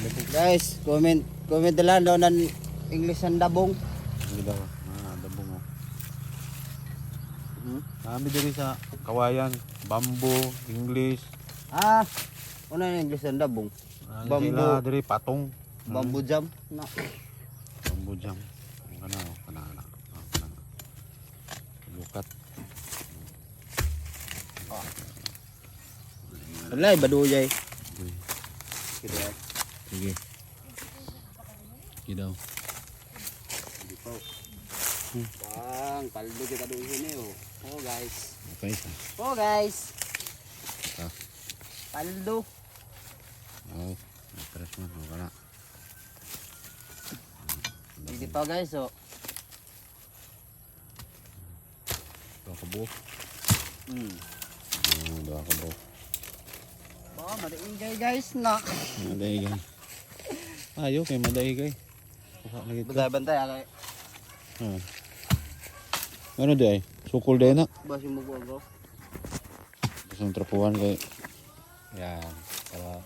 Dabong. Guys, comment comment na lang daw ng English ang dabong. Hindi daw. Ah, dabong oh. Hmm? Nami diri sa Kawayan, bamboo, English. Ah, una na English ang dabong. Ano Bamboo. sila diri patong. Bamboo jam. Na. Bamboo jam. Ang kana oh, kana kana. Ah, kana. Lukat. Wala, baduyay. Sige. Sige. Sige daw. Bang, paldo kita doon sini oh. Oh guys. Okay. Oh guys. Ah. Paldo. Oh, press mo wala. Hindi pa guys oh. Duha ka buok. Ah, duha ka buok. Ba, madaingay guys na. Madaigay. Ayo kay madaigay. Kuha lagi ka. Bantay bantay akay. Ah. Ano di ay? Sukol di na. Basi mo ko. Gusto ng trapuhan kay. Yan. Para.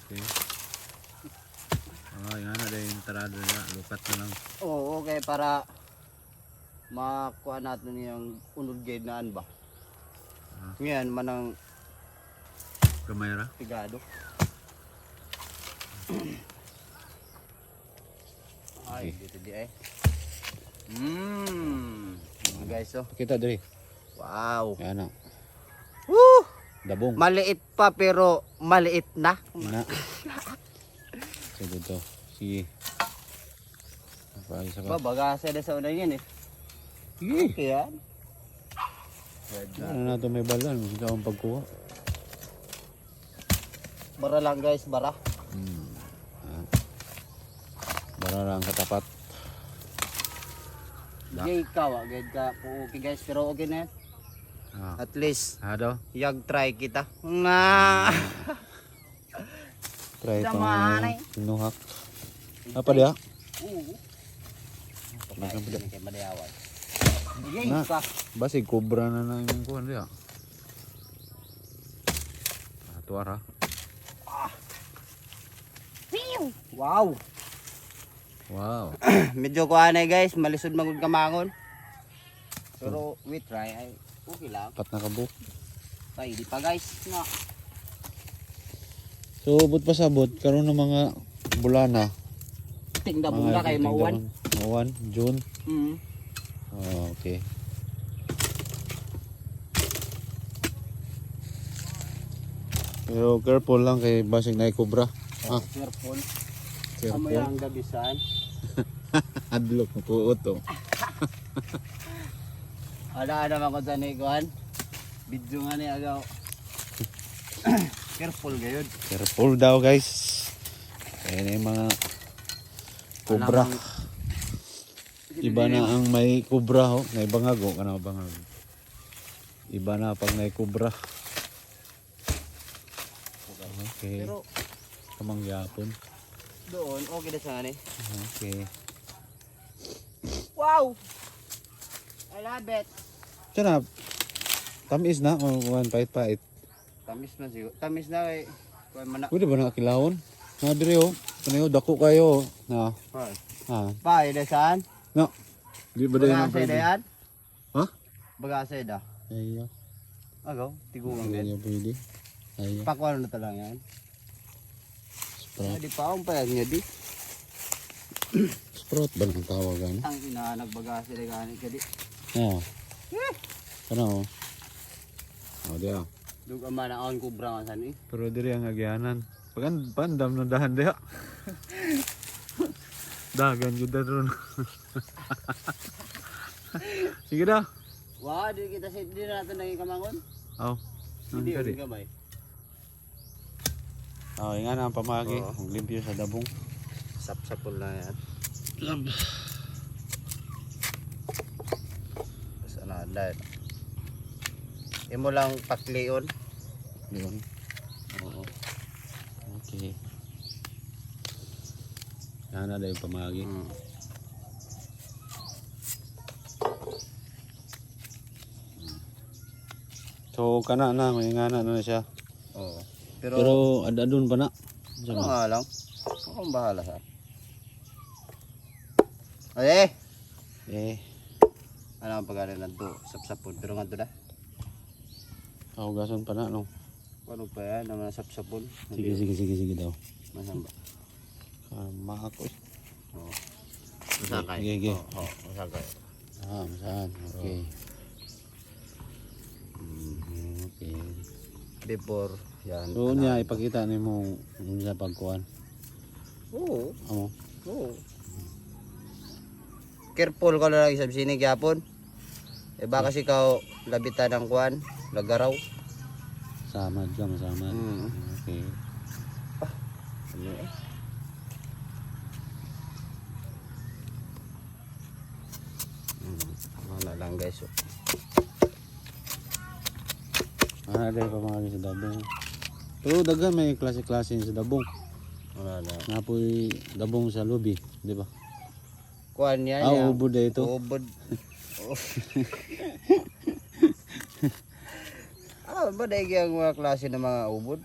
Okay. Ah, yan na din tarado na. Lukat na lang. Oo, okay para makuha natin yung unod guide naan ba. Ah. Ngayon manang Gamay ra. pigado. Ay, dito di ay. Guys, oh. Pakita diri. Wow. Yan na. Woo! Dabong. Maliit pa pero maliit na. Na. So dito. Sige. Pa isa Ba, pa. baga sa sa una yun eh. Sige. Kaya. Ano na ito may balan? Ikaw ang pagkuha. Bara lang guys, bara. Ah. Bara lang katapat. Da. Gay ka, wa, gay ka po okay guys, pero okay na yan. Ah. At least, Ah daw. yag try kita. Nga. Try itong Tama, anay. sinuhak. Apa dia? Oo. Makan pala. Kay madayawan. Gay Na. ka. Basig cobra na lang yung kuhan dia. Ah, tuara. Wow. Wow. Medyo kuha na eh, guys, malisod magud kamangon. Pero we try ay okay lang. Pat na kabuk. Ay, di pa guys. No. So, ubot pa sabot karon ng mga bulana. Tingda bula kay mauwan. Mauwan, June. Oh, okay. Pero careful lang kay basig na cobra. Ah, Careful. Amoy careful. ang gabisan. Adlok mo puot oh. Wala naman ko sa nikuan. Video nga ni agaw. Careful gayud. Careful daw guys. Ayan na yung mga cobra. Iba na ang may cobra ho. May bangag ho. Kana bangag. Iba na pag may cobra. Okay. Pero Kamangyapon. doon okay na sana eh. Okay. Wow! I love it. Tiyan na. Tamis na. One pait pait. Tamis man siguro. Tamis na kay kuan man na. Pwede ba na kilawon? Na dire oh. Ano dako kayo. Oh. Na. Ah. Pa, ida saan? No. Di ba dahil Bagasa ida yan? Ha? Bagasa ida. Ay, Agaw, tiguang hindi din. niya pwede. Ay, Pakuan na talaga yan. sprout. Di pa akong payag niya di. Sprout ba ang tawag ano? Ang ina nagbagasa ida gani ka di. Oo. Ano? Oh. Oh, di ah. Dug ama na akong kubra nga san eh. Pero diri ang agyanan. Pagan pandam na dahan diha. Dagan jud ron. Sige daw. Wa, di kita sa di na natin naging kamangon. Oh. Hindi Hindi yun gamay. Oh, ingan ang pamagi. Oo. Ang limpyo sa dabong. Sap-sapol na yan. Lab. Tapos ano, dahil. Imo lang paklion. Yun. Oo. Okay. Yan na dahil pamagi. So kana na may ngana na siya. Oo. Pero, Pero adadon pa na. Unsa ano man? nga lang. Ako ang bahala sa. Ay, eh. Eh, Ano ang pag-ari na to? Sapsapon. Pero nga to na. hugason pa na no. Ano pa yan? Ang mga sapsapon. Sige, sige, sige, sige daw. Masamba. Ah, maako. Oo. Masakay. Sige, sige. Oo, oo, masakay. Ah, masahan. Okay. Okay. Before, yan. So niya ipakita nimo unsa pagkuan. Oo. Amo. Oo. Careful ka na lang sa sinig yapon. Eh baka kasi ikaw labitan ng kuan, lagaraw. Samad ka, masamad. Okay. Ano eh? Wala lang guys. Oh. Ah, dahil pa mga sa dabong. Pero daghan may klase-klase sa dabong. Wala lang. Napoy dabong sa lubi, di ba? Kuan yan. Ah, yan. ubod na ito. Ubod. Oh. Ah, ba dahil ang mga klase ng mga ubod?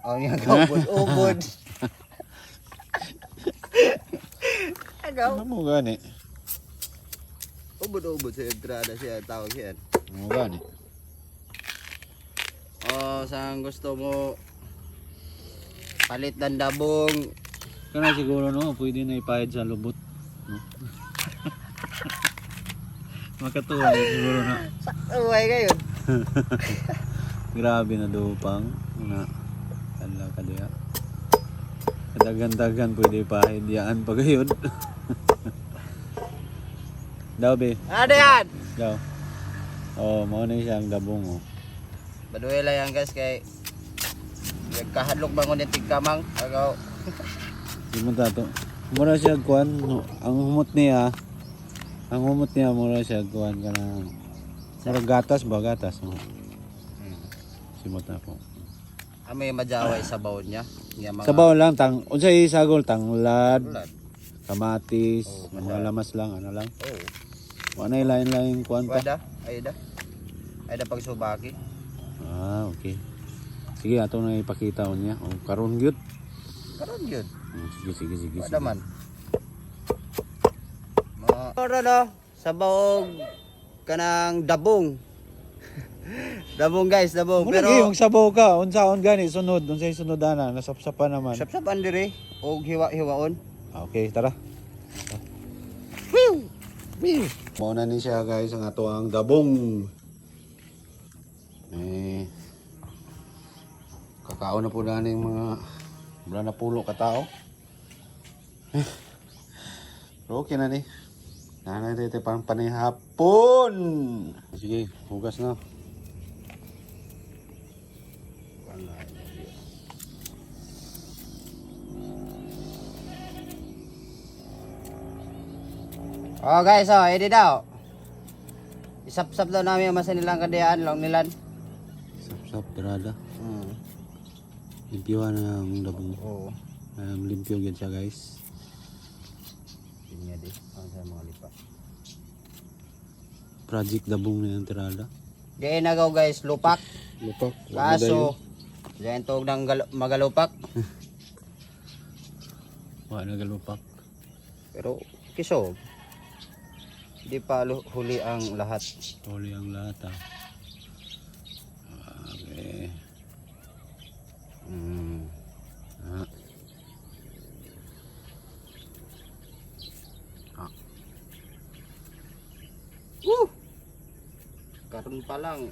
Ang yung ubod, ubod. Ano? Ano mo gani? Ubod, ubod sa entrada siya, tawag siya. Ano mo gani? Oh, saan gusto mo palit ng dabong? Kana siguro no, pwede na ipahid sa lubot. No? Makatuwa yun siguro na. Sakto kayo. Grabe na dupang na ala ka diha. Dagan-dagan pwede ipahid yaan pa gayon. Daw be, Ano yan? daw. Oh, mao na siya ang dabong oh. Baduy lang yan guys kay nagkahadlok bangon yung tigkamang. Agaw. Di mo tato. Mura siya kuan, no, ang humot niya. Ang humot niya mura siya kuan kana. Mura gatas ba gatas mo. Simot na po. Ah, may majaway sabaw niya. Nga mga Sabaw lang tang unsay sagol tanglad, Tanglad. kamatis, Oo, mga lamas lang ano lang. Oo. Wa na lain-lain kuan pa. Wada, ayda. Ayda pagsubaki. Ah, okay. Sige, ato na ipakita niya. O karon gyud. Karon yun. Sige, sige, sige. Wada Sige. man. Mga Oro no, sabaw kanang dabong. Dabong guys, dabong. Muna Pero yung sabaw ka, unsaon gani sunod, unsay sunod ana, nasapsapan naman. sapsapan dire og hiwa-hiwaon. Ah, okay, tara. Whew! Whew. Mao na ni siya guys ang ato ang dabong. Eh kakaon na po na ning mga wala na pulo ka tao. Eh, pero okay na ni. Nanay dito pang panihapon. Sige, hugas na. Oh guys, oh, edi daw. Isap-sap daw namin ang masa nilang kadiyaan, long nilan. Sap-sap, tirada. Limpyuhan na ang dabong. Oo. Limpyo gyud siya guys. Yun nga di, ang sa mga lipa. Project dabong na yung tirada. Gaya na gaw guys, lupak. Lupak. Kaso, diyan tuog ng magalupak. Wala na galupak. Pero, kiso, di pa huli ang lahat. Huli ang lahat ah. Okay. Ah. Ah. Woo! Karon pa lang,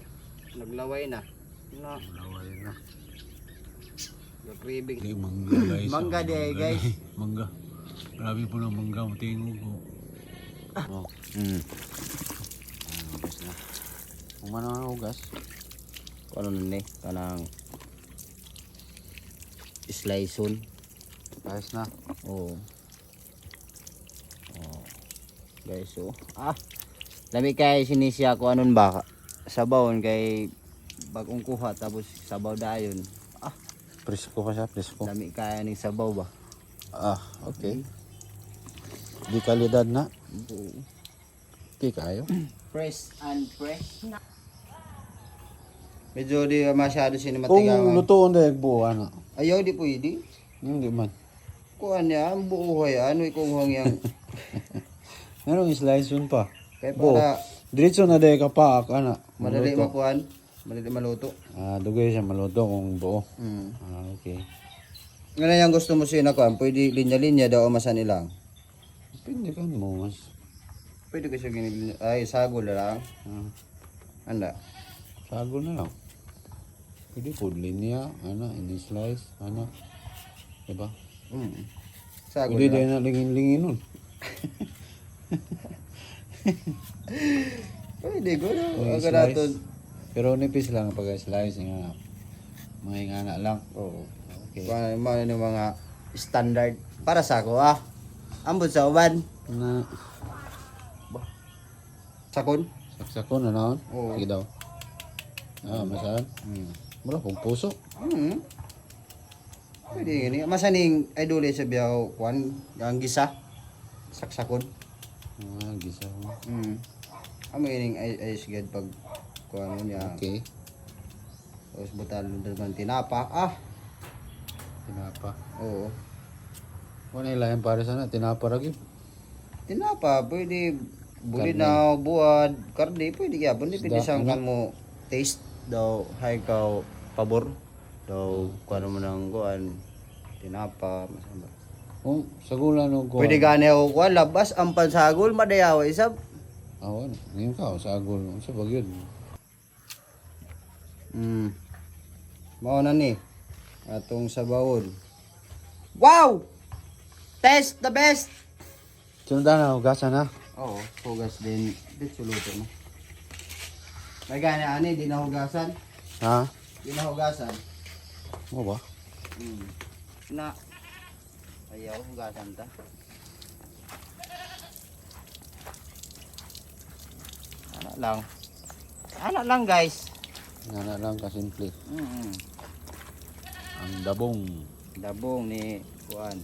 naglaway na. Na, Laway na. nag-craving. Hindi, mangga guys. Mangga Oh, di ay, guys. Mangga. Grabe po ng mangga. Matingog ko. Oh. Hugas na. Kung ano ang hugas. Ano nun eh, kanang slice. Ayos na. Oo. Oh. Guys, oh. Ah. Lami kay sinisya ko anon ba? Sabawon kay bagong kuha tapos sabaw dayon. Ah, Presko ka siya, presko. lami kaya ning sabaw ba? Ah, okay. Di kalidad na. Oo. Di kayo. Fresh and fresh. Medyo di masyado Kung sinimatigawan. lutoon dahil buo ana. Ayaw, di pwede. Hindi man. Kuan niya, ang buo ay ano ikong yang. Meron slice yun pa. Kaya Buo. para Diretso na dahil kapaak ana. madali makuan, madali maluto. Ah, dugay siya maluto kung buo. Ah, okay. Ano yung gusto mo siya nakuan? Pwede linya-linya daw o masan ilang. Pindikan mo mas. Pwede ko siya gini, ay sagol na lang. Ah, Anda. sago na lang. Pwede po linya, ana, ini slice, ana. Diba? Sagol Pwede na lang. din na lingin-lingin nun. Pwede ko no. Kung Ang slice. ganaton. Pero nipis lang pag slice nga. Mga ingana lang. Oo. Okay. Okay. Mga yung mga standard para sa ako ah. Ambot sa uban. Na Sakon. saksakon na naon. Oo. Sige daw. Ah, masalan. Mura kung puso. Pwede gini. Masaning idol sa biyaw kuan ang gisa. Saksakon. Ah, gisa ko. Amo ining ay ay sigad pag kuan mo niya. Okay. Tapos butal ng tinapa. Ah. Tinapa. Oo. Wala ilahin para sana tinapa ra gyud. Tinapa pwede bulinaw, buwad, karne pwede gyapon depende Isda, sa kan mo taste daw hay kaw pabor daw kuan mo nang kuan tinapa masamba. Kung sagulan og kuan. Pwede gani ako kuan labas ang pansagol madayaw isab. Ah, wala. Ngayon ka sagol. Unsa ba gyud? Mao na ni atong sabawon. Wow! Test the best. Sundan na hugasan na. Oo, hugas din. Dito luto na. May gani ani di na hugasan. Ha? Di na hugasan. Mo ba? Na. Ayaw, hugasan ta. Ana lang. Ana lang, guys. Ngana lang kasimple. Ang dabong. Dabong ni Juan.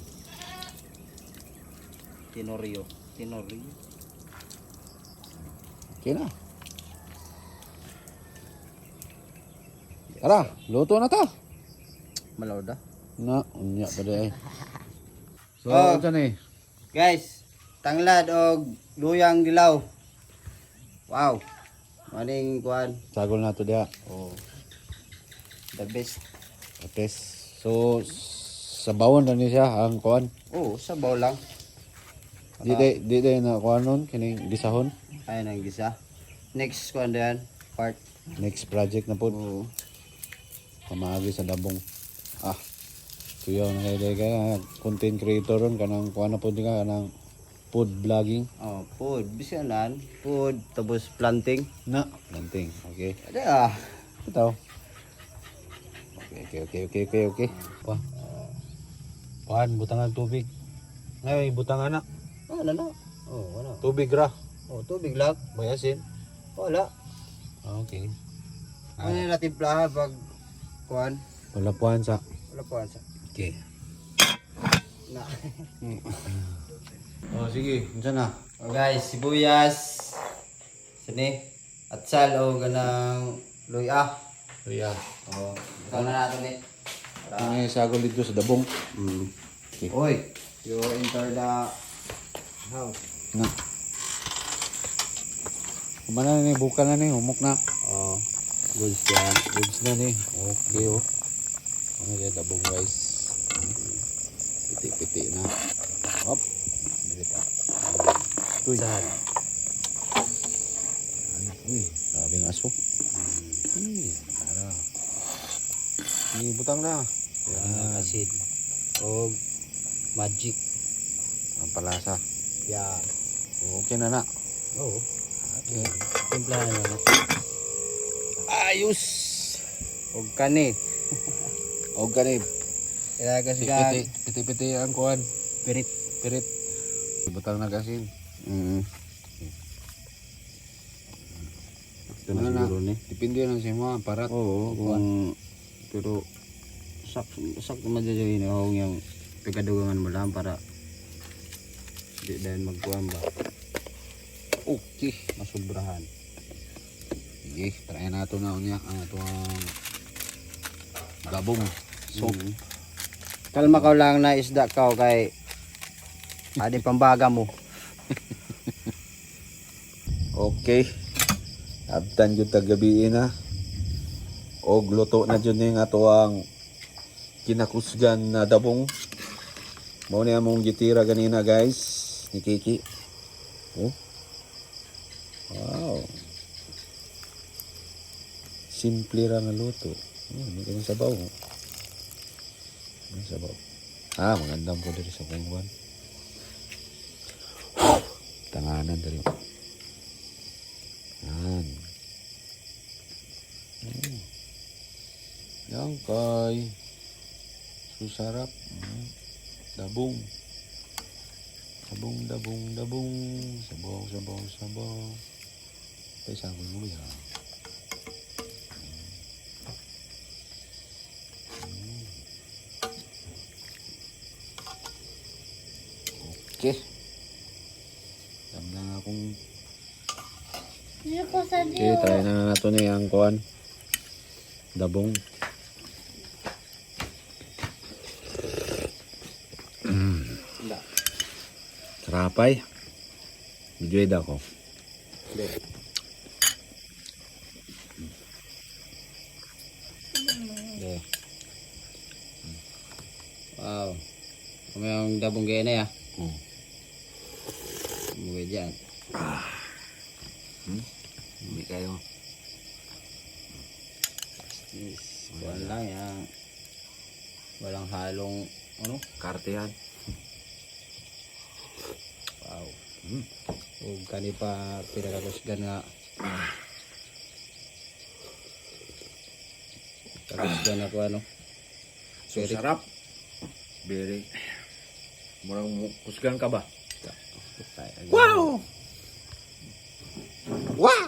Tenorio. Tenorio. Okay na. Tara, luto na ta. Malawda. Na, unya pa di ay. So, Oh. unsa ni? Guys, tanglad og luyang dilaw. Wow. Maning kuan. Sagol na to diha. Oh. The best. Ates. So, sabawon na ni siya ang kuan. Oh, sabaw lang. Di day na kuan nun kining gisahon. Ayan ang gisa. Next kuan yan. Part. Next project na po. Oo. Pamaagi sa dabong. Ah. Tuyaw na kayo kaya content creator ron kanang kuan na po di ka kanang food vlogging Oh, food. Bisanan. Food. Tapos planting. na planting. Okay. Ada ah. Ito. Okay. Pa. Kuan butangan tubig. Ngay butangan na. Oh, ano na? Oh, wala. Tubig ra. Oh, tubig lang. May asin. Wala. Okay. Ano yung natimplahan pag kuan? Wala puan sa. Wala puan sa. Okay. Na. Oh, sige, unsa na? Oh guys, sibuyas. Sini. Atsal o ganang luya. Luya. Oh, ikaw na natin eh. Ang sagol dito sa dabong. Okay. Oy, you enter the house. Na. Kumana ni buka na ni, humok na. Oh, goods yan. Goods na ni. Okay oh. Ano siya dabong guys. Piti-piti na. Hop. Dito. Tuy. Saan? Ano? Uy, grabe ang aso. Uy, tara. Sige, butang na. Yan. Asin. Og magic. Ang palasa. Yeah. Okay na na. Oo. Okay. Timplahan na na. Ayos! Og kani. Og kani, Ilagas ka. piti, piti, piti ang kuan. Pirit. Pirit. Butang na gasin. Ito na Ano na? siguro ni. Depende lang sa imo ang parat. Oo, kung pero sak sak naman dyan yung ahong yung pagkadugangan mo lang para di dahil magkuhan ba Okay. masubrahan. Sige, try nato na unya ang atong dabong soup. Kalma ka lang na isda ka kay adi pambaga mo. Okay. Abtan jud tag gabi na. Og luto na jud ning ato ang kinakusgan na dabong. Mao ni among gitira ganina, guys, ni Kiki. Oh. Wow. Simple ra nga luto. Oh, may kanyang sabaw. May sabaw. Ah, magandang po diri sa kungwan. Tanganan diri. Yan. Yan kay. Susarap. Dabong. Dabong, dabong, dabong. Sabaw, sabaw, sabaw. Pay sa mo ya. Okay. Dam na akong. Ko sa Okay, try na nato ni ang kuan. Dabong. Da. Sarapay. Medyo ida ko. De. De. Wow. Kami ang dabong gaya na ya. Oh. Umuwi dyan. Hindi kayo. Yes. Kuwan lang yan. Walang halong ano. Karte yan. Wow. O kani pa pinakakusgan nga. Kakusgan ako ano. So, sarap. Very. Murang kusgan ka ba? Wow! Wow!